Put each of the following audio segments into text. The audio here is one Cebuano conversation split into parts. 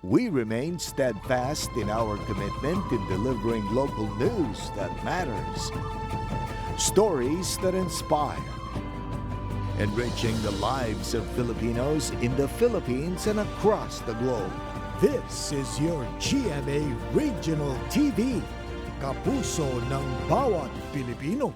We remain steadfast in our commitment in delivering local news that matters, stories that inspire, enriching the lives of Filipinos in the Philippines and across the globe. This is your GMA Regional TV, kapuso ng bawat Pilipino.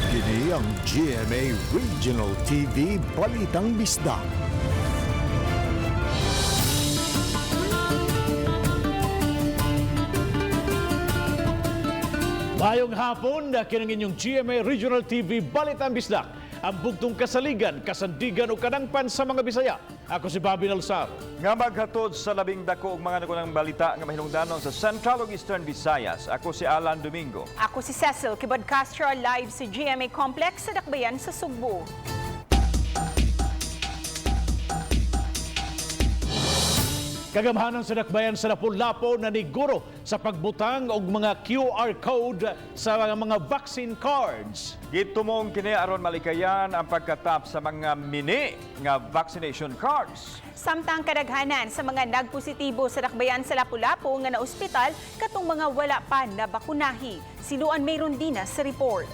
Kini ang GMA Regional TV Balitang Bisdak. Maayong hapon na kinang inyong GMA Regional TV Balitang Bisdak. Ang bugtong kasaligan, kasandigan o kadangpan sa mga Bisaya. Ako si Bobby Nalsar. Nga maghatod sa labing dako og mga nagunang balita nga mahinungdanon sa Central ug Eastern Visayas. Ako si Alan Domingo. Ako si Cecil Kibod Castro, live sa GMA Complex sa Dakbayan sa Sugbo. Kagamhanan sa Dakbayan sa Lapu-Lapu na niguro sa pagbutang og mga QR code sa mga vaccine cards. Gitumong kini aron malikayan ang pagkatap sa mga mini nga vaccination cards. Samtang kadaghanan sa mga nagpositibo sa Dakbayan sa Lapu-Lapu nga naospital katong mga wala pa na bakunahi. Siluan mayroon din na sa report.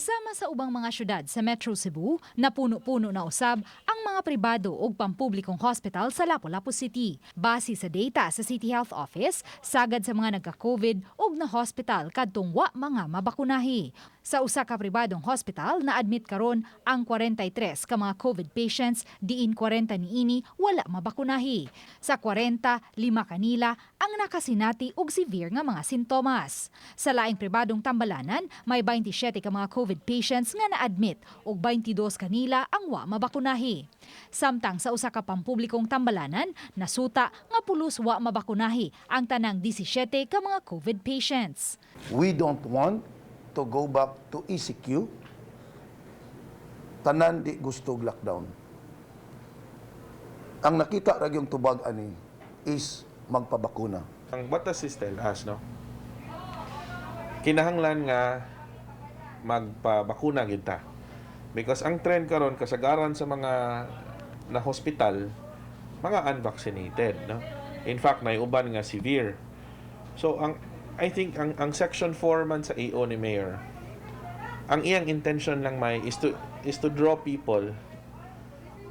Sama sa ubang mga syudad sa Metro Cebu, napuno-puno na usab ang mga pribado ug pampublikong hospital sa Lapu-Lapu City. Base sa data sa City Health Office, sagad sa mga nagka-COVID ug na hospital kadtong wa mga mabakunahi. Sa usa ka pribadong hospital, na-admit karon ang 43 ka mga COVID patients, diin 40 niini wala mabakunahi. Sa 40, lima kanila ang nakasinati og severe nga mga sintomas. Sa laing pribadong tambalanan, may 27 ka mga COVID patients nga na-admit ug 22 kanila ang wa mabakunahi. Samtang sa usa ka pampublikong tambalanan, nasuta nga pulos wa mabakunahi ang tanang 17 ka mga COVID patients. We don't want to go back to ECQ. Tanan di gusto og lockdown. Ang nakita ra gyung tubag ani is magpabakuna. Ang what does this tell us, no? Kinahanglan nga magpabakuna gid ta. Because ang trend karon kasagaran sa mga na hospital, mga unvaccinated, no? In fact, may uban nga severe. So ang I think ang section 4 man sa AO ni Mayor, ang iyang intention lang may is to draw people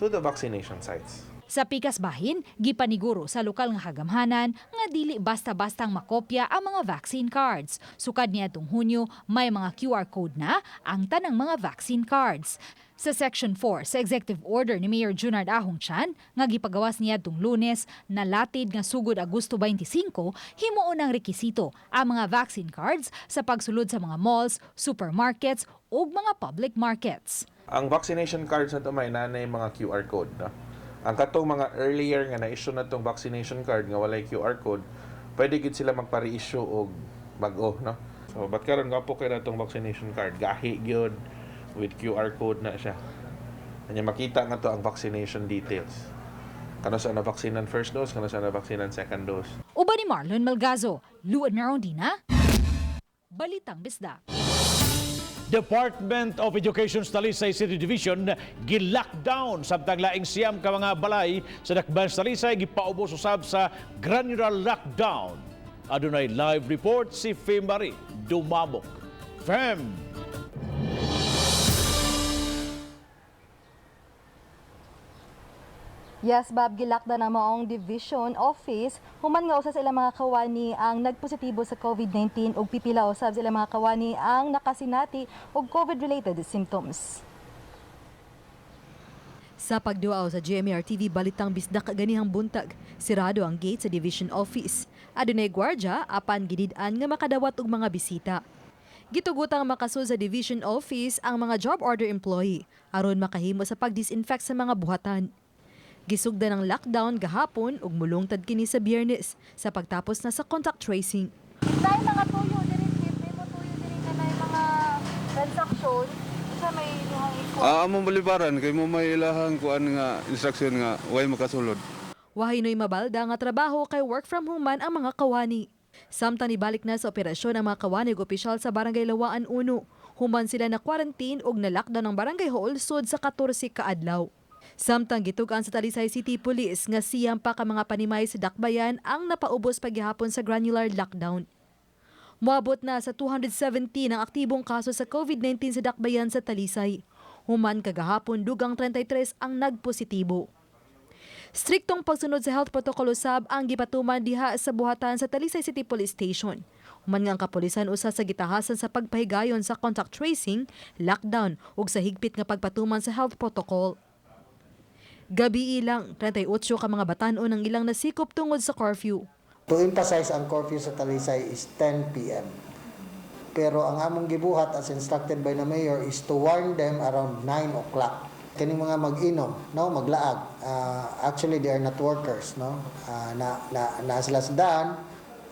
to the vaccination sites. Sa pikas bahin, gipaniguro sa lokal nga kagamhanan nga dili basta-bastang makopya ang mga vaccine cards. Sukad niadtong Hunyo, may mga QR code na ang tanang mga vaccine cards. Sa Section 4 sa Executive Order ni Mayor Junard Ahong Chan nga gipagawas niadtong Lunes, nalatid nga sugod Agosto 25, himuon ang rekisito ang mga vaccine cards sa pagsulod sa mga malls, supermarkets ug mga public markets. Ang vaccination cards na to may nanay mga QR code, no? Ang katong mga earlier nga na-issue na tong vaccination card nga walay QR code, pwede gid sila magpa-reissue og bag-o, no? So, but karon gwapo kay na tong vaccination card, gahi gyud with QR code na siya. Anya makita nga to ang vaccination details. Kano sa na vaccine first dose, kano sa na vaccine second dose. Uban ni Marlon Malgazo, Luan Merondina, Balitang Bisdak. Department of Education sa Talisay City Division gi-lockdown samtang laing 9 ka mga balay sa Dakbayan sa Talisay gipaubos usab sa granular lockdown. Adunay live report si Femari Dumamok. Fem! Yes, Bob, gilakda na maong division office human nga usa sa ilang mga kawani ang nagpositibo sa COVID-19 ug pipila usab sa ilang mga kawani ang nakasinati og COVID-related symptoms. Sa pagduaw sa GMA RTV Balitang Bisdak kaganihang buntag, sirado ang gate sa division office. Adunay gwardya apan gidid-an nga makadawat og mga bisita. Gitugutang makasud sa division office ang mga job order employee aron makahimo sa pag-disinfect sa mga buhatan. Gisugdan ang lockdown gahapon ug mulungtad kini sa Biyernes sa pagtapos na sa contact tracing. Nay mga tuyo diri, chief, may mo tuyo diri nga nay mga transaction sa may inyong iko. Ah, among balibaran kay mo may ilahang kuan nga instruction nga way makasulod. Wahinoy mabalda nga trabaho kay work from home man ang mga kawani. Samtang ibalik na sa operasyon ang mga kawani ug opisyal sa Barangay Lawaan 1. Human sila na quarantine ug na-lockdown ang barangay hall sud sa 14 ka adlaw. Samtang gitug-an sa Talisay City Police nga 9 pa ka mga panimay sa Dakbayan ang napaubos paghihapon sa granular lockdown. Moabot na sa 217 ang aktibong kaso sa COVID-19 sa Dakbayan sa Talisay. Human kagahapon, dugang 33 ang nagpositibo. Striktong pagsunod sa health protocol usab ang gipatuman diha sa buhatan sa Talisay City Police Station. Human nga ang kapulisan usa sa gitahasan sa pagpahigayon sa contact tracing, lockdown ug sa higpit nga pagpatuman sa health protocol. Gabi ilang, 38 ka mga batan-on ang ilang nasikop tungod sa curfew. To emphasize, ang curfew sa Talisay is 10 p.m. Pero ang among gibuhat as instructed by the mayor is to warn them around 9 o'clock. Kining mga mag-inom, no, maglaag. Actually they are not workers, no. Na sila sa daan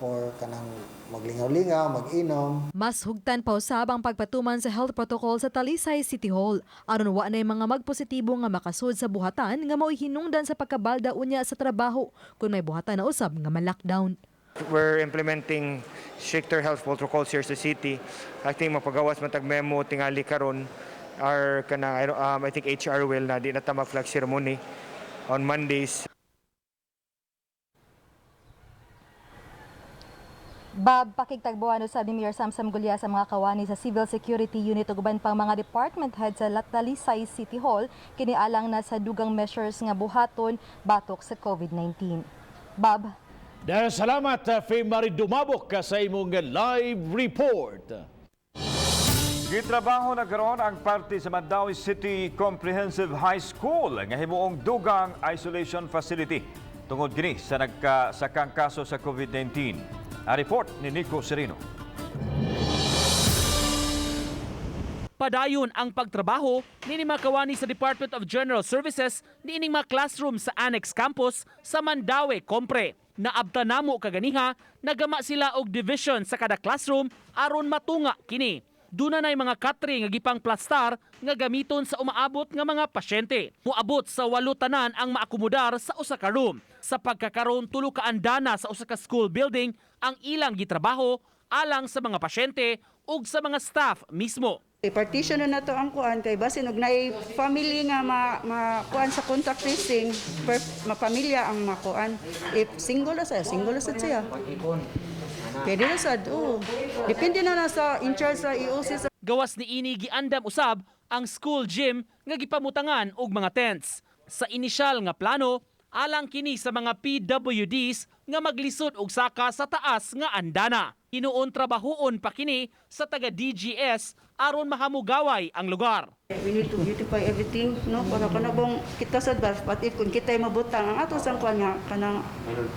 or kanang maglingaw-lingaw, mag-inom. Mas hugtan pa usab ang pagpatuman sa health protocol sa Talisay City Hall aron wa nay mga magpositibo nga makasud sa buhatan nga mao'y hinungdan sa pagkabalda unya sa trabaho kung may buhatan na usab nga ma-lockdown. We're implementing stricter health protocols here sa city. I think mapagawas man tag memo tingali karon or kanang I, don't- I think HR will na di na ta mag-flag ceremony on Mondays. Bob, pakigtagbuan usab ni Mayor Samsam Gulya sa mga kawani sa Civil Security Unit ug uban pang mga department head sa Talisay City Hall kini alang na sa dugang measures nga buhaton batok sa COVID-19. Bob. Dahil salamat, Faye Marie Dumabok, sa imong live report. Gitrabaho na karon ang parte sa Mandaue City Comprehensive High School nga himuong dugang isolation facility tungod kini sa nagkasakang kaso sa COVID-19. Ang report ni Nico Sereno. Padayon ang pagtrabaho niini mga kawani sa Department of General Services niining mga classroom sa Annex Campus sa Mandaue, Compre. Naabta namo kaganiha, nagama sila og division sa kada classroom aron matunga kini. Duna nay mga katre nga gipang plastar nga gamiton sa umaabot nga mga pasyente. Muabot sa 8 tanan ang maakomodar sa usa ka room. Sa pagkakaroon, 3 ka andana sa usa ka school building ang ilang gitrabaho alang sa mga pasyente ug sa mga staff mismo. I-partition na nato ang kuan kay basin og naay family nga ma, ma kuan sa contact tracing per mapamilya ang makuan. If single na siya, single na sad siya. Pwede na sad, oo. Depende na na sa in charge sa EOC sa Gawas ni ini, giandam usab ang school gym nga gipamutangan og mga tents. Sa inisyal nga plano, alang kini sa mga PWDs nga maglisod og saka sa taas nga andana. Hinuon trabahuon pa kini sa taga DGS aron mahamugaway ang lugar. We need to beautify everything, no? Para kana bang kita sad ba, but if kung kita'y mabutang ang ato sang kuan nga kanang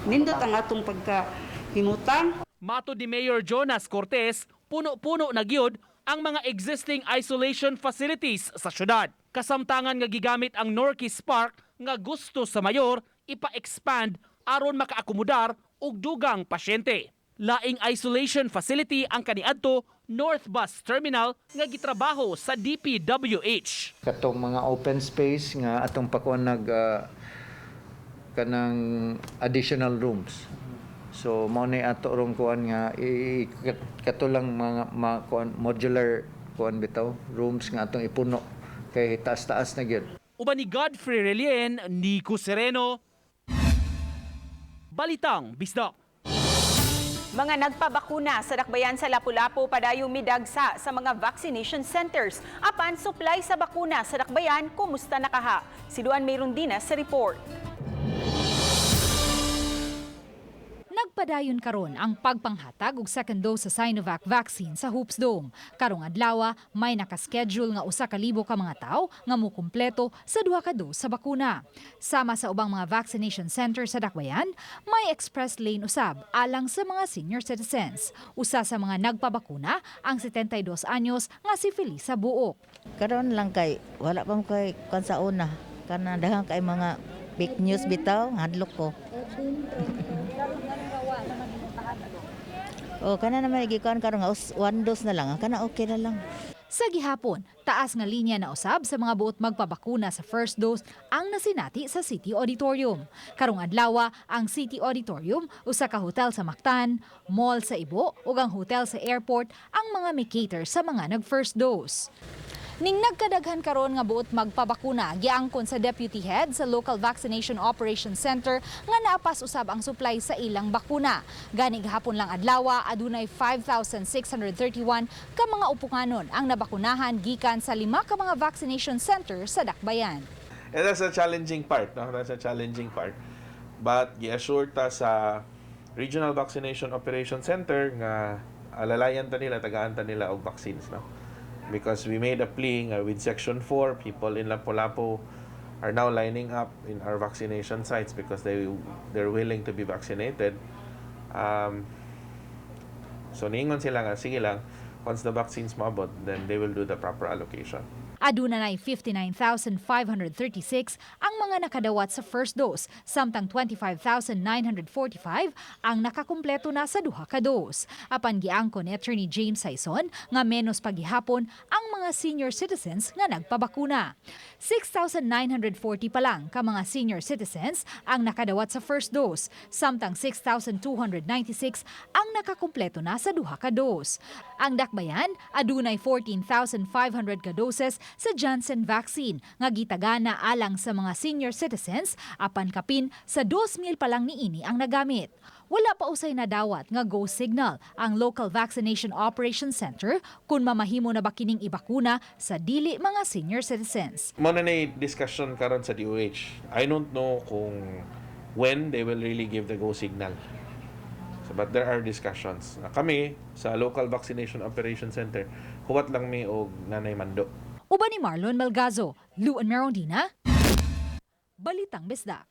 nindot ang atong pagka himutang. Matod ni Mayor Jonas Cortez, puno-puno na gyud ang mga existing isolation facilities sa syudad. Kasamtangan nga gigamit ang Norquist Park nga gusto sa mayor ipa-expand aron makaakomodar og dugang pasyente. Laing isolation facility ang kaniadto North Bus Terminal nga gitrabaho sa DPWH. Katong mga open space nga atong pakuan nag kanang additional rooms. So mao ni ato rong kuan nga kato lang mga kuan modular kuan bitaw rooms nga atong ipuno kay taas-taas na gyud. Uban ni Godfrey Relien, Nico Sereno, Balitang Bisdak. Mga nagpabakuna sa Dakbayan sa Lapu-Lapu padayong midagsa sa mga vaccination centers. Apan supply sa bakuna sa Dakbayan, kumusta na kaha? Si Luan Mayroon sa report. Nagpadayon karon ang pagpanghatag og second dose sa Sinovac vaccine sa Hoops Dome. Karong adlaw, may nakaschedule nga 1,000 ka mga tawo nga mukumpleto sa duha ka dose sa bakuna. Sama sa ubang mga vaccination center sa Dakbayan, may express lane usab alang sa mga senior citizens. Usa sa mga nagpabakuna ang 72 anyos nga si Felisa Buok. Karon lang kay wala pa mo kay kan sa una, kana daghan kay mga fake news bitaw, hadlok ko. Oh, kana naman gikuan karon nga one dose na lang, kana okay na lang. Sa gihapon, taas nga linya na usab sa mga buot magpabakuna sa first dose ang nasinati sa City Auditorium. Karong adlaw, ang City Auditorium, usa ka hotel sa Mactan, mall sa Ibo ug ang hotel sa airport ang mga may-cater sa mga nag-first dose. Ning nagkadaghan karon nga buot magpabakuna, giangkon sa deputy head sa Local Vaccination Operations Center nga naapas usab ang supply sa ilang bakuna. Gani gahapon lang adlaw, adunay 5,631 ka mga upukanon ang nabakunahan gikan sa 5 ka mga vaccination center sa Dakbayan. And that's a challenging part, no? That's a challenging part. But gi-assure ta sa Regional Vaccination Operation Center nga alalayan ta nila, tagaan ta nila og vaccines, no? Because we made a plea nga with Section 4, people in Lapu-Lapu are now lining up in our vaccination sites because they're willing to be vaccinated. So niingon sila nga, sige lang, once the vaccines maabot, then they will do the proper allocation. Aduna nay 59,536 ang mga nakadawat sa first dose, samtang 25,945 ang nakakumpleto na sa duha ka dose. Apan giangkon ni Attorney James Sayson nga menos pagihapon ang mga senior citizens nga nagpabakuna. 6,940 pa lang ka mga senior citizens ang nakadawat sa first dose, samtang 6,296 ang nakakumpleto na sa duha ka dose. Ang Dakbayan adunay 14,500 ka doses sa Janssen vaccine nga gitagana alang sa mga senior citizens, apan kapin sa 2,000 pa lang niini ang nagamit. Wala pa usay nadawat nga go signal ang Local Vaccination Operations Center kung mamahimo na ba kining ibakuna sa dili mga senior citizens. Mao na nay discussion karon sa DOH. I don't know kung when they will really give the go signal. So, but there are discussions. Kami sa Local Vaccination Operations Center, huwat lang mi og nanay mando. Uban ni Marlon Malgazo, Luan Merondina, Balitang Bisdak.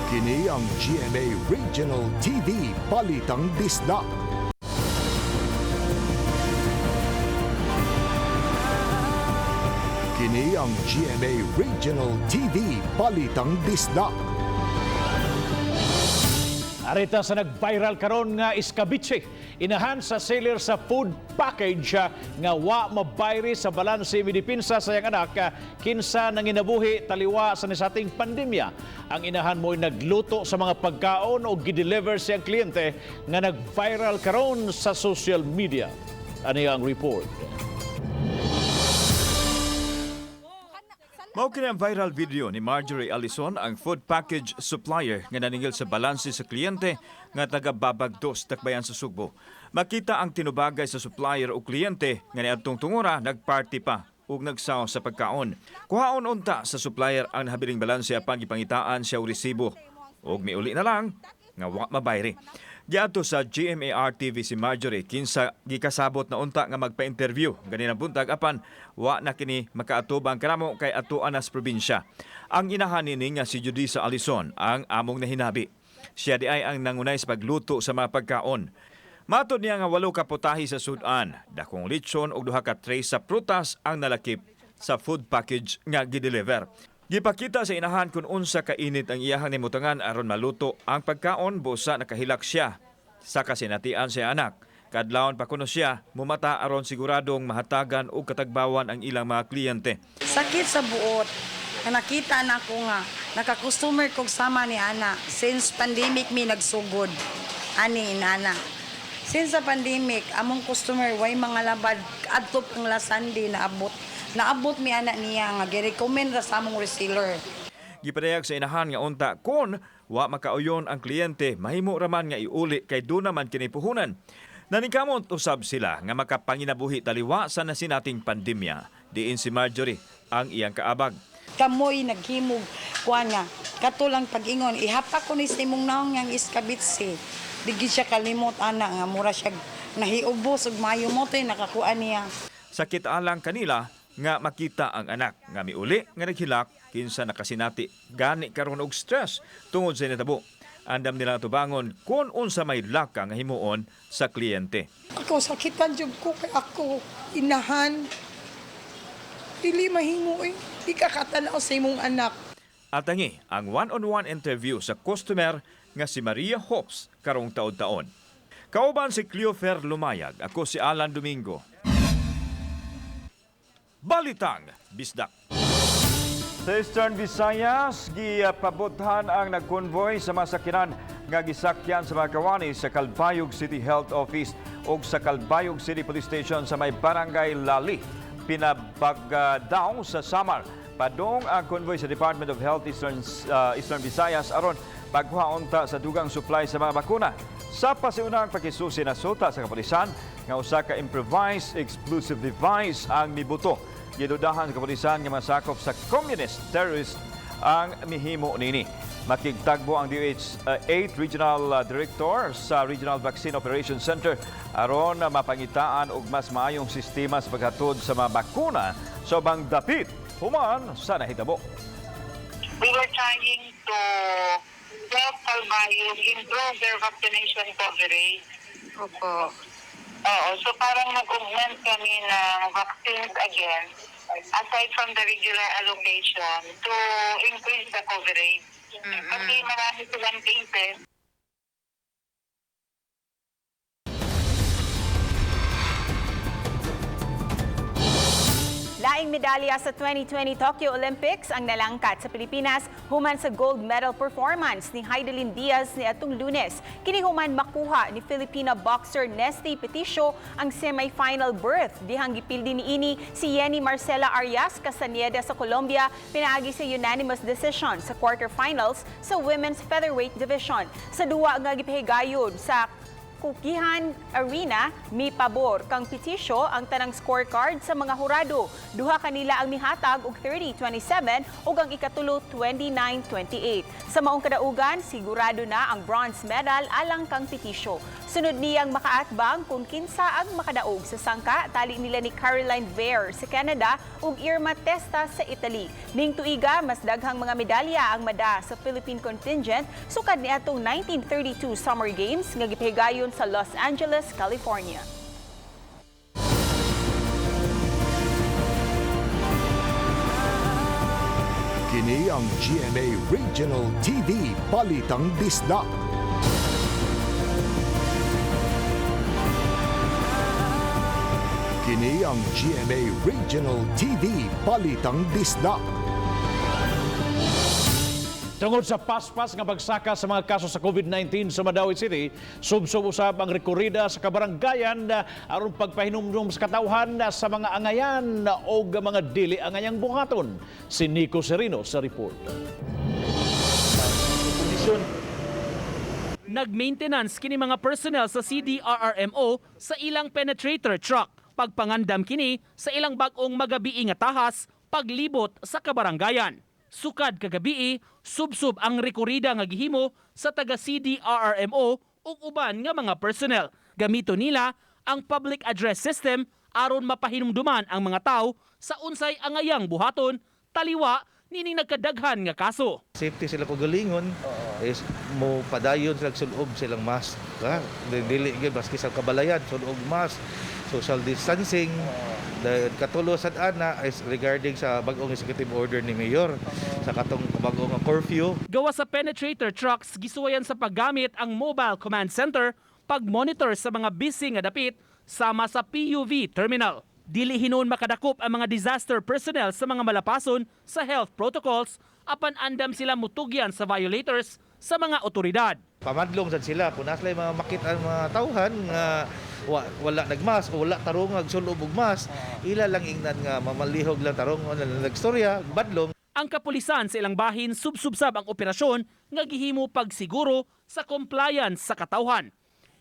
Kini ang GMA Regional TV Balitang Bisdak. Kini ang GMA Regional TV Balitang Bisdak. Arita sa nag-viral karon nga iskabitse, inahan sa seller sa food package nga wa mabayri sa balanse midipinsa sa iyang anak kinsa nanginabuhi taliwa sa nisating pandemya. Ang inahan mo'y nagluto sa mga pagkaon o gideliver siyang kliyente nga nag-viral karon sa social media. Ano ang report? Mao kini ang viral video ni Marjorie Allison, ang food package supplier nga naningil sa balanse sa kliyente nga taga Babagdos, Dakbayan sa Sugbo. Makita ang tinubagay sa supplier o kliyente nga niadtong tungura nagparty pa ug nagsaw sa pagkaon. Kuhaon unta sa supplier ang nahabiling balanse apan gipangitaan siya og resibo ug miuli na lang nga wa mabayri. Giadto sa GMA RTV si Marjorie kinsa gikasabot na unta nga magpa-interview ganinang buntag apan wa na kini makaatubang kanamo kay atoan na sa probinsya. Ang inahan nini nga si Judisa Allison ang among nahinabi. Siya di ay ang nangunay sa pagluto sa mga pagkaon. Matod niya nga 8 ka putahe sa sudan, dakong litson ug 2 ka tray sa prutas ang nalakip sa food package nga gideliver. Gipakita sa inahan kung unsa kainit ang iyahang nimutangan aron maluto ang pagkaon busa nakahilak siya sa kasinatian sa anak. Kadlawon pa kuno siya mumata aron siguradong mahatagan og katagbawan ang ilang mga kliyente. Sakit sa buot. Nga nakita na ko nga naka-customer kog sama ni ana since pandemic mi nagsugod ani inana. Since sa pandemic among customer way mga labad adto pang last Sunday naabot. Naabot mi ana niya nga gi-recommend ra sa among reseller. Gipadayag sa inahan nga unta kon wa makauyon ang kliyente mahimo ra man nga iuli kay duna man kini puhunan. Naningkamot usab sila nga makapanginabuhi taliwa sa nasinating pandemya. Diin si Marjorie ang iyang kaabag. Kamoy naghimog kuan nga kato lang pag-ingon ihapak ko ni sa imong naong yang iskabitsi. Di gid siya kalimot ana nga mura siya nahiubos ug maayo mo to'y nakakuan niya. Sakit alang kanila nga makita ang anak nga miuli nga naghilak kinsa nakasinati gani karon og stress tungod sa nitabo. Andam nila tubangon kung unsa may laka nga himuon sa kliyente. Ako sakitan jud ko kay ako inahan. Dili mahimo eh. Di ka katanaw sa imong anak. Atangi ang one-on-one interview sa customer nga si Maria Hopes karong taon-taon. Kauban si Cleofer Lumayag, ako si Alan Domingo. Balitang Bisdak. Sa Eastern Visayas, gipabuthan ang nagkonvoy sa masakinan nga gisakyan sa mga kawani sa Calbayog City Health Office ug sa Calbayog City Police Station sa may Barangay Lali, Pinabagdao sa Samar. Padong ang convoy sa Department of Health Eastern Visayas aron pagkuha unta sa dugang supply sa mga bakuna. Sa pasiunang pakisusi na suta sa kapulisan nga usa ka improvised explosive device ang mibuto. Gidudahan sa kapulisan nga masakop sa communist terrorist ang mihimo nini. Makigtagbo ang DOH 8 Regional Director sa Regional Vaccine Operations Center aron mapangitaan og mas maayong sistema sa paghatod sa mga bakuna sa ubang dapit human sa nahitabo. We were trying to help Calbayog improve their vaccination coverage. Opo. Oo, so parang nag-augment kami ng vaccines again, aside from the regular allocation, to increase the coverage. Kasi marami silang cases. Laing medalya sa 2020 Tokyo Olympics ang nalangkat sa Pilipinas human sa gold medal performance ni Hidilyn Diaz ni atong Lunes. Kini human makuha ni Filipina boxer Nesthy Petecio ang semi-final berth. Dihang gipildi niini si Yenny Marcela Arias Castañeda sa Colombia pinaagi sa unanimous decision sa quarterfinals sa women's featherweight division. Sa duwa nga gipahigayon sa Kokugikan Arena, mi pabor kang Petecio ang tanang scorecard sa mga hurado. Duha kanila ang mihatag og 30-27 ug ang ikatulo 29-28. Sa maong kadaugan, sigurado na ang bronze medal alang kang Petecio. Sunod niyang makaatbang kung kinsa ang makadaog sa sangka tali nila ni Caroline Veyre sa Canada ug Irma Testa sa Italy. Ning tuiga, mas daghang mga medalya ang mada sa Philippine contingent sukad niadtong 1932 Summer Games nga gipahigayon sa Los Angeles, California. Kini ang GMA Regional TV Balitang Bisdak. Kini ang GMA Regional TV Balitang Bisdak. Tungod sa paspas nga pagsaka sa mga kaso sa COVID-19 sa Mandaue City, subsob usab ang rekorida sa kabaranggayan aron pagpahinumdum sa katawhan sa mga angayan o mga dili angayang buhaton. Si Nico Serino sa report. Nag-maintenance kini mga personnel sa CDRRMO sa ilang penetrator truck. Pagpangandam kini sa ilang bag-ong magabii nga tahas paglibot sa kabaranggayan. Sukad kagabii, subsub ang rekorida nga gihimo sa taga CDRRMO ug uban nga mga personnel. Gamito nila ang public address system aron mapahinumduman ang mga tao sa unsay angayang buhaton taliwa nining nagkadaghan nga kaso. Safety sila kagalingon is mo padayon sila sulob silang mask. Ha? Dili gyud maski sa kabalayan sulob mask, social distancing. Dahil katulo sad ana is regarding sa bag-ong executive order ni Mayor sa katong bag-ong curfew. Gawa sa penetrator trucks, gisuwayan sa paggamit ang mobile command center pag-monitor sa mga busy nga dapit sama sa PUV terminal. Dili hinuon makadakop ang mga disaster personnel sa mga malapason sa health protocols apan andam sila mutugyan sa violators sa mga otoridad. Pamadlong sad sila kung nasa mga makita ang mga tawhan nga wala nagmas o wala tarong sulob og mask, ila lang ingnan nga mamalihog lang tarong lang nagstorya, badlong. Ang kapulisan sa ilang bahin subsubsab ang operasyon nga gihimo pagsiguro sa compliance sa katawhan.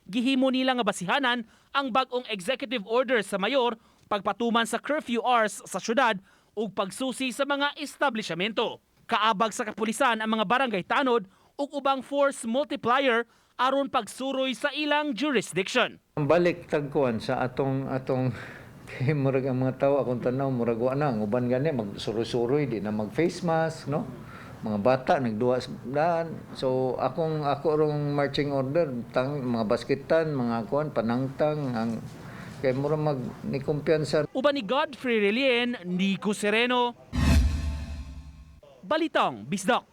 Gihimo nila nga basihanan ang bag-ong executive order sa mayor pagpatuman sa curfew hours sa syudad ug pagsusi sa mga establishmento. Kaabag sa kapulisan ang mga barangay tanod ug ubang force multiplier aron pagsuroy sa ilang jurisdiction. Balik tagkuan sa atong atong kay murag ang mga tao, akong tanaw, murag wa na ang uban gani magsuroy-suroy, di na mag face mask, no? Mga bata nagduwa sa daan. So akong ako rong marching order tang mga basketan, mga kuan, panangtang ang kay murag mag ni kumpiyansa. Uban ni Godfrey Relien, Nico Sereno. Balitang Bisdak.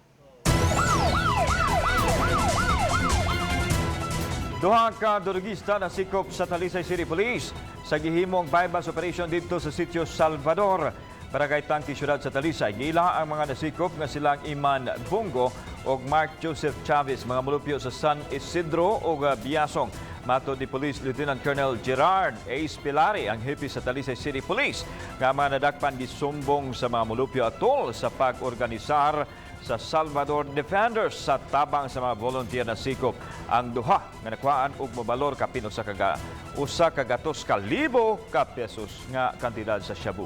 Duha ka durugista nasikop sa Talisay City Police sa gihimong bypass operation didto sa sitio Salvador, Barangay Tangke, siyudad sa Talisay. Giila ang mga nasikop nga silang Iman Bungo ug Mark Joseph Chavez, mga mulupyo sa San Isidro ug Biasong. Matod ni Police Lieutenant Colonel Gerard Ace Pilari, ang hepe sa Talisay City Police, nga mga nadakpan gisumbong sa mga mulupyo atol sa pag-organisar sa Salvador Defenders sa tabang sa mga volunteer na sikop. Ang duha nga nakuhaan og mobalor kapin 100,000 ka pesos nga kantidad sa shabu.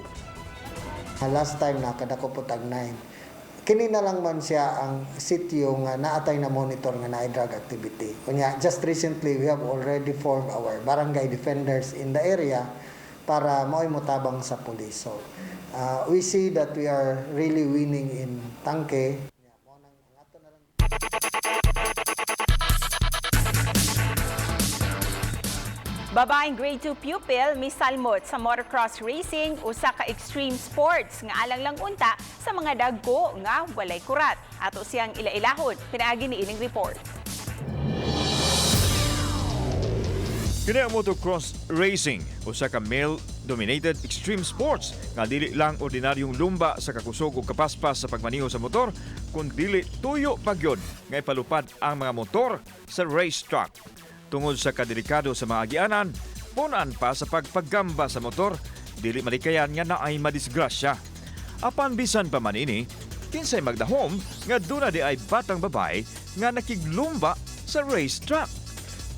Last time na kadako po tag 9. Kini na lang man siya ang sitio nga naatay na monitor nga naay drug activity. Unya, just recently we have already formed our barangay defenders in the area para mao'y motabang sa police. So, we see that we are really winning in Tangke. Babaeng grade 2 pupil misalmot sa motocross racing, usa ka extreme sports nga alang lang unta sa mga dagko nga walay kurat. Ato siyang ilailahon pinaagi ni ining report. Kini ang motocross racing, usa ka male-dominated extreme sports nga dili lang ordinaryong lumba sa kakusog ug kapaspas sa pagmaniho sa motor, kun dili tuyo pagyod nga ipalupad ang mga motor sa racetrack. Tungod sa kadelikado sa mga agianan, punan pa sa pagpagamba sa motor, dili malikayan nga naay madisgrasya. Apan bisan pa man ini, kinsay magdahom nga duna di ay batang babae nga nakiglumba sa racetrack.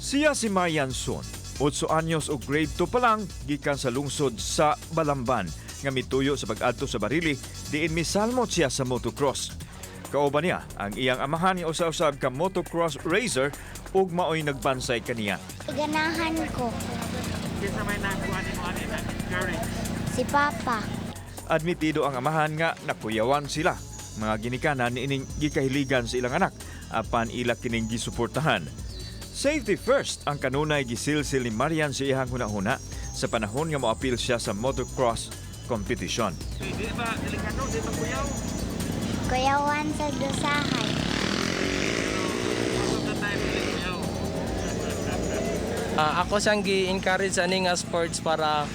Siya si Marian Sun, 8 anyos o grade 2 pa lang gikan sa lungsod sa Balamban nga mituyo sa pag-adto sa Barili, diin misalmot siya sa motocross. Kauban niya ang iyang amahan nga usa-usab ka motocross racer ug maoy nagbansay kaniya. Ganahan ko. Si Papa. Admitido ang amahan nga nakuyawan sila mga ginikanan niining gikahiligan sa ilang anak apan ila kining gisuportahan. Safety first ang kanunay gisilsil ni Marian sa iyang hunahuna sa panahon nga moapil siya sa motocross competition. Kuyawan sa dusahay. Ako siyang gi-encourage ani nga sports para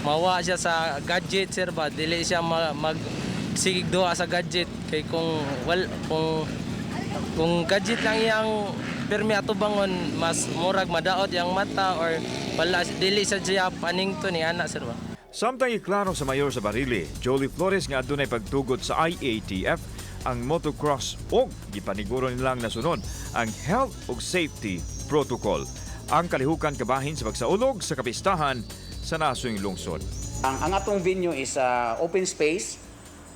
mawa siya sa gadget, sir, ba dili siya mag sigig duha sa gadget kay kung wal kung gadget lang iyang pirmi atubangon, mas murag madaot yang mata or wala, dili sa siya paningto ni ana, sir, ba. Samtang iklaro sa mayor sa Barili, Jolie Flores, nga adunay pagtugot sa IATF ang motocross og gipaniguro nilang nasunod ang health ug safety protocol. Ang kalihukan kabahin sa pagsaulog sa kapistahan sa nasuyng lungsod. Ang atong venue is open space.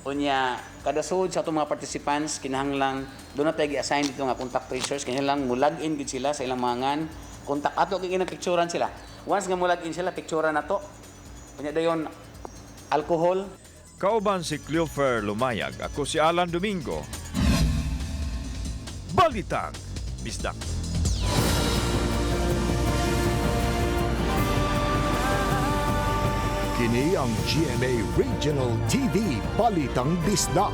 Unya, kada sud sa atong mga participants kinahanglan doon na tayo gi-assign dito nga contact tracers, kinahanglan mo log in gid sila sa ilang mga ngan contact ato kay picturean sila. Once nga mo log in sila, picturean nato. Unya dayon alcohol. Kauban si Cleofer Lumayag, ako si Alan Domingo. Balitang Bisdak. Kini ang GMA Regional TV Balitang Bisdak.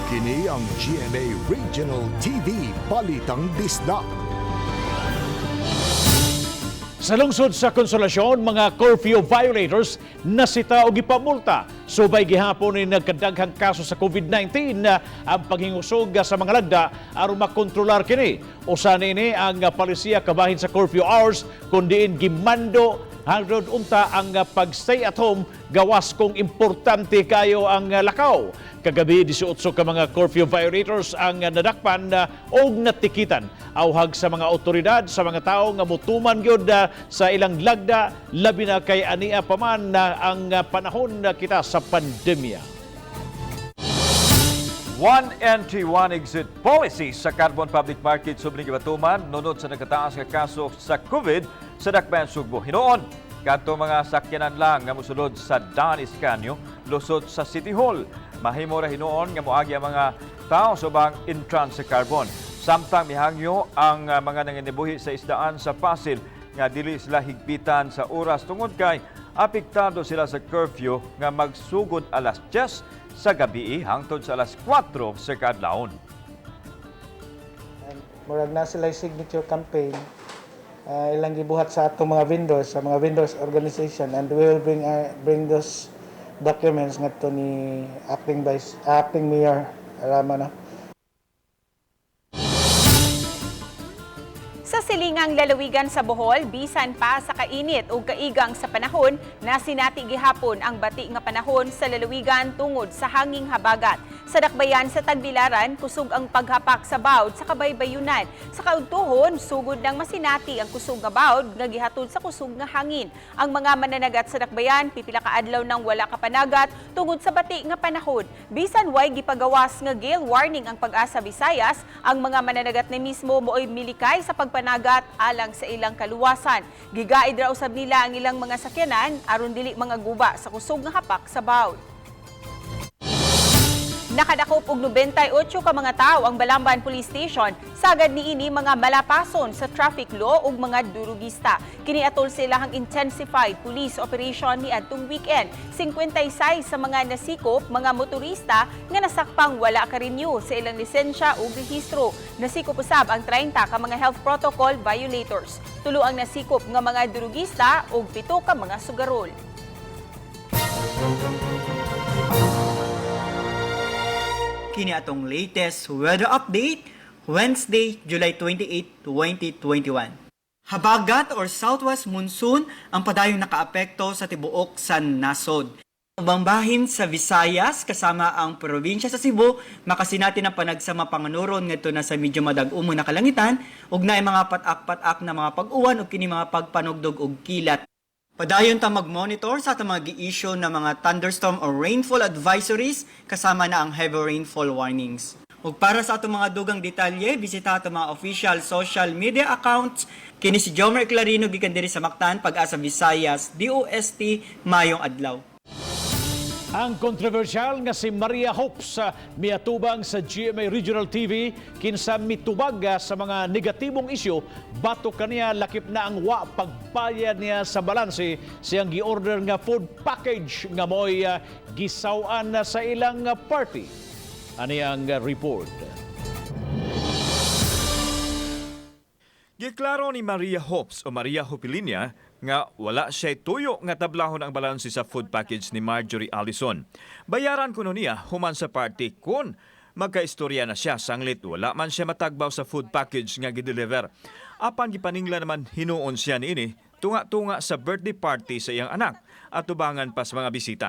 Kini ang GMA Regional TV Balitang Bisdak. Sa lungsod sa Konsolasyon, mga curfew violators nasita og gipamulta. Subay gihapon ni nagkadaghang kaso sa COVID-19 na ang paghingusog sa mga lagda aron makontrolar kini. Usa niini ang palisiya kabahin sa curfew hours kun diin gimando Hangtod unta ang pag-stay at home gawas kung importante kayo ang lakaw. Kagabi 18 ka mga curfew violators ang nadakpan og natikitan. Awhag sa mga otoridad sa mga tawo nga mutuman gyud sa ilang lagda, labi na kay ania pa man ang panahon kita sa pandemya. One entry, one exit policy sa Carbon Public Market subling gibatuman nunod sa nagkataas nga kaso sa COVID sa Dakbayan Sugbo. Hinuon, kadto mga sakyanan lang nga mosulod sa Dan Escaño lusot sa City Hall. Mahimo ra hinuon nga moagi ang mga tao sa ubang entrance sa Carbon. Samtang mihangyo ang mga nanginibuhi sa isdaan sa Pasil nga dili sila higpitan sa oras tungod kay apektado sila sa curfew nga magsugod alas 10 sa gabi hangtod sa alas 4 sa kaadlawon. Murag na sila signature campaign ilang gibuhat sa atong mga vendors, sa mga vendors organization, and we will bring those documents ngadto ni acting mayor Rama, no. Sa silingang lalawigan sa Bohol, bisan pa sa kainit o kaigang sa panahon, nasinati gihapon ang bati nga panahon sa lalawigan tungod sa hanging habagat. Sa dakbayan sa Tagbilaran, kusog ang paghapak sa bawd sa kabaybayunan. Sa kaudtuhon, sugod ng masinati ang kusog nga bawd nga gihatod sa kusog nga hangin. Ang mga mananagat sa dakbayan, pipila ka adlaw nang wala kapanagat tungod sa bati nga panahon. Bisan way gipagawas nga gale warning ang Pag-asa Visayas, ang mga mananagat na mismo mooy milikay sa pagpanagat alang sa ilang kaluwasan. Gigaid ra usab nila ang ilang mga sakyanan aron dili mga guba sa kusog nga hapak sa bawd. Nakadakop og 98 ka mga tawo ang Balamban Police Station sagad niini mga malapason sa traffic law ug mga durugista. Kini atol sa ilahang intensified police operation niadtong weekend. 56 sa mga nasikop mga motorista nga nasakpang wala ka-renew sa ilang lisensya ug rehistro. Nasikop usab ang 30 ka mga health protocol violators. Tulo ang nasikop nga mga durugista ug 7 ka mga sugarol. Kini atong latest weather update, Wednesday, July 28, 2021. Habagat or southwest monsoon ang padayong nakaapekto sa tibuok sa nasod. Ubang bahin sa Visayas kasama ang probinsya sa Cebu makasinati ng panagsama panganuron ngadto na sa medyo madag-umo na kalangitan ug naay mga patak-patak na mga pag-uwan ug kini mga pagpanugdog og kilat. Padayon ta mag-monitor sa atong mga gi-issue na mga thunderstorm or rainfall advisories kasama na ang heavy rainfall warnings. Ug para sa atong mga dugang detalye, bisita atong mga official social media accounts. Kini si Jomer Clarino gikan diri sa Mactan, Pag-asa Visayas, DOST, mayong adlaw. Ang kontrobersyal nga si Maria Hopes miatubang sa GMA Regional TV kinsa mitubag sa mga negatibong isyu batok kaniya, lakip na ang wa pagbayad niya sa balanse siyang gi-order nga food package nga mo'y gisaw-an na sa ilang party. Ani ang report. Giklaro ni Maria Hopes o Maria Hopilinia nga wala siya tuyo nga tablahon ang balanse sa food package ni Marjorie Allison. Bayaran kuno niya human sa party kung magkaistorya na siya, sanglit wala man siya matagbaw sa food package nga gideliver. Apan gipaningla naman hinuon siya niini tunga-tunga sa birthday party sa iyang anak at tubangan pa sa mga bisita.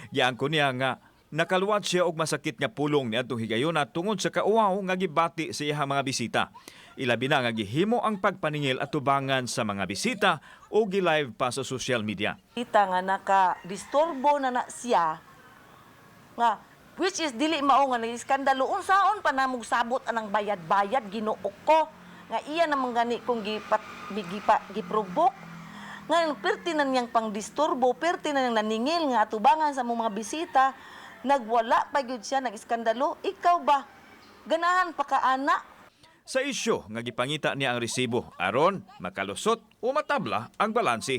Giangko niya nga nakaluwat siya og masakit nga pulong niadtong higayona tungod sa kauwaw nga gibati sa iyang mga bisita. Ilabi na nga gihimo ang pagpaningil at tubangan sa mga bisita o gi-live pa sa social media. Kita nga naka-disturbo na na siya, nga which is dili mao nga nag-iskandalo, unsaon pa namog sabot anang bayad-bayad, Ginoo ko nga iya namang gani kong giprovoke nga perti na niyang pangdisturbo, perti na niyang naningil nga atubangan sa mong mga bisita, nagwala pa gyud siya nag-iskandalo. Ikaw ba ganahan pa ka ana? Sa isyu nga gipangita niya ang resibo aron makalusot o matabla ang balanse.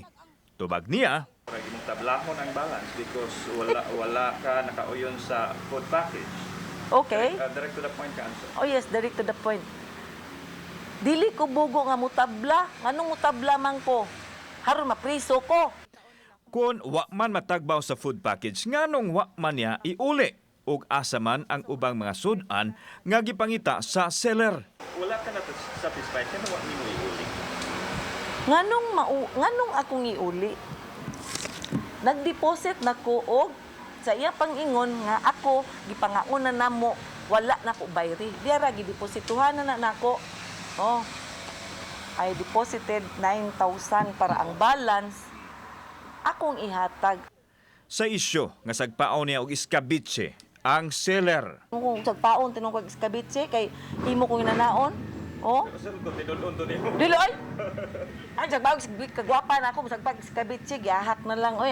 Tubag niya, Imong tablahon ang balance because wala ka nakauyon sa food package. Okay. Direct to the point ka answer. Oh yes, direct to the point. Dili ko bugo nga mutabla, nganong mutabla man ko? Haron mapriso ko. Kung wa man matagbaw sa food package, nganong wa man niya iuli ug asa man ang ubang mga sudan nga gipangita sa seller. Wala ka na satisfied kaya wa nimo iuli. Nganong akong iuli? Nagdeposit na ko og sa iya pangingon nga ako gipangaon na namo, wala na ko bayri. Diara gideposituhan na na nako. Oh. I deposited 9,000 para ang balance akong ihatag. Sa isyu nga sagpaon niya og iskabitse ang seller. Kung sagpaon tinong kag iskabitse kay imo kong inanaon. Oh. Dili ay. Ay sagpaon kagwapa na ako sagpag iskabitse gihak na lang oy.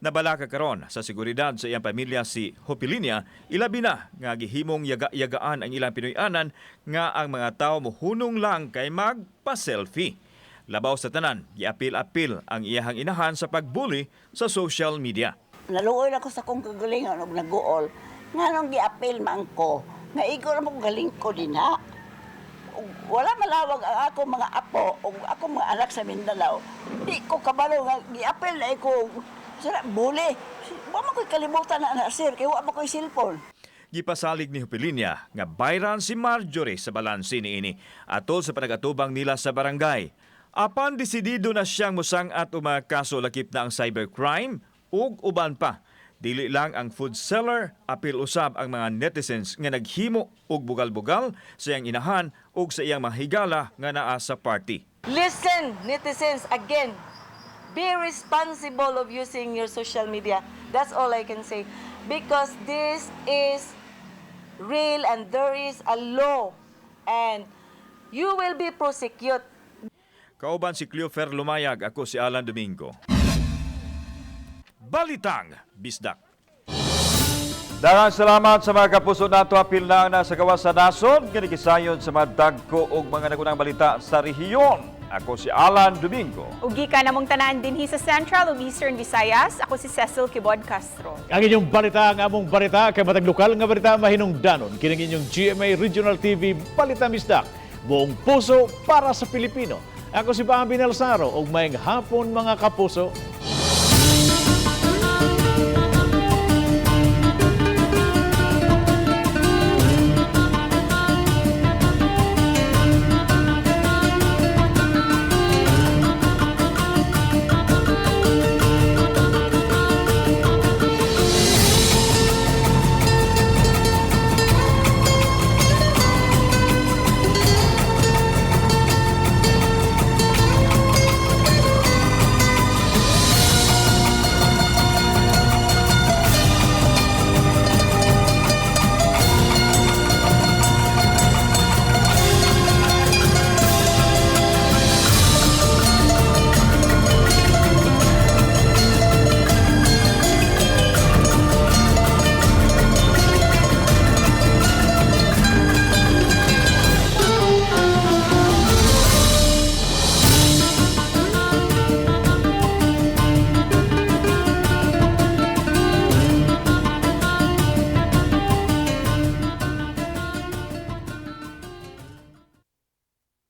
Nabalaka karon sa seguridad sa iyang pamilya si Hopilinia, ilabi na nga gihimong yaga-yagaan ang ilang Pinoy-anan nga ang mga tao mohunong lang kay magpa-selfie. Labaw sa tanan, giapil-apil ang iyahang inahan sa pagbuli sa social media. Naluoy ako sa kong kagalingon og naguol. Nganong giapil man ko, nga igo ra mo galing ko din ha. Ug wala malawag ang ako mga apo ug ako mga anak sa Mindanao. Di ko kabalo nga giapil na ko sira buli. Wa man ko'y kalibutan na na sir kay wa man ko'y cellphone. Gipasalig ni Hopilinia nga bayran si Marjorie sa balanse niini atol sa panagatubang nila sa barangay. Apan desidido na siyang musang-at og mga kaso lakip na ang cybercrime ug uban pa. Dili lang ang food seller, apil usab ang mga netizens nga naghimo og bugal-bugal sa iyang inahan ug sa iyang mga higala nga naa sa party. Listen, netizens, again, be responsible of using your social media. That's all I can say. Because this is real and there is a law and you will be prosecuted. Kauban si Cleofer Lumayag, ako si Alan Domingo. Balitang Bisdak. Daghang salamat sa mga kapuso nato, apil na ang nasa gawas sa nasod nga nikisayon sa mga dagko og mga nagunang balita sa rehiyon. Ako si Alan Domingo. Ug gikan namong tanan dinhi sa Central ug Eastern Visayas, ako si Cecil Kibod Castro. Ang inyong balita, ang among balita, kay matag lokal nga balita mahinungdanon. Kining inyong GMA Regional TV Balita Bisdak. Buong puso para sa Pilipino. Ako si Bambi Nelsaro ug maayong hapon, mga kapuso.